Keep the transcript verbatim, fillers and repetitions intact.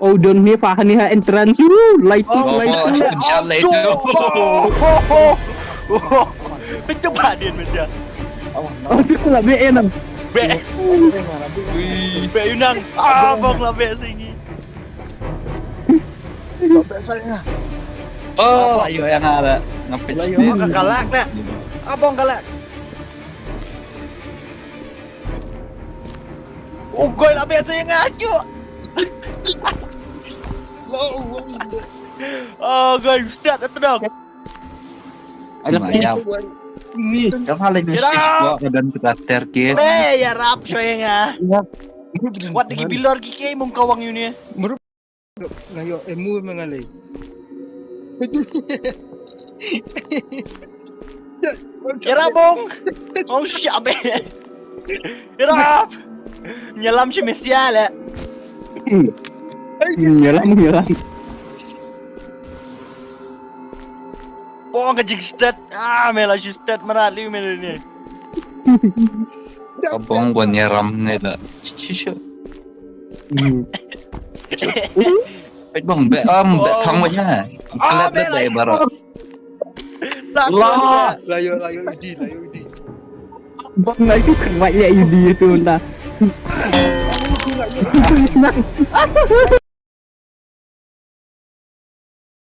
Oh, don ni fa hani ha entrance. Light, light. Inshallah itu. Pynjah ba dien pynjah. Oh, tu lah B A nang. Be, be yunang. Ah, bong lah be singi. Oh, ayo yang ada ngapit. Abong ka kalak na. Abong kalak. Oh, gol lah be singi ngaju. Oh, gol start atau dong. Ayo, ayo. Jangan lagi mesti squad dan kita terkis. Eh, ya rap shoy nga. Wat lagi bilor ki ke mung kawang uni. Ngayo emu mengalai. Kira bong. Oh, siap eh. Kira. Nyalam si mesia le. Nyalam, nyalam. Bong ka jig stat. Ah, mela si stat marat liu mela ni. Abong bon ya ram ne da. Shisha. Pet bong be am be thang wanya. Kelat be be bara. Lah. Layo layo idi layo idi. Bang lagi kuat ya idi tu dah.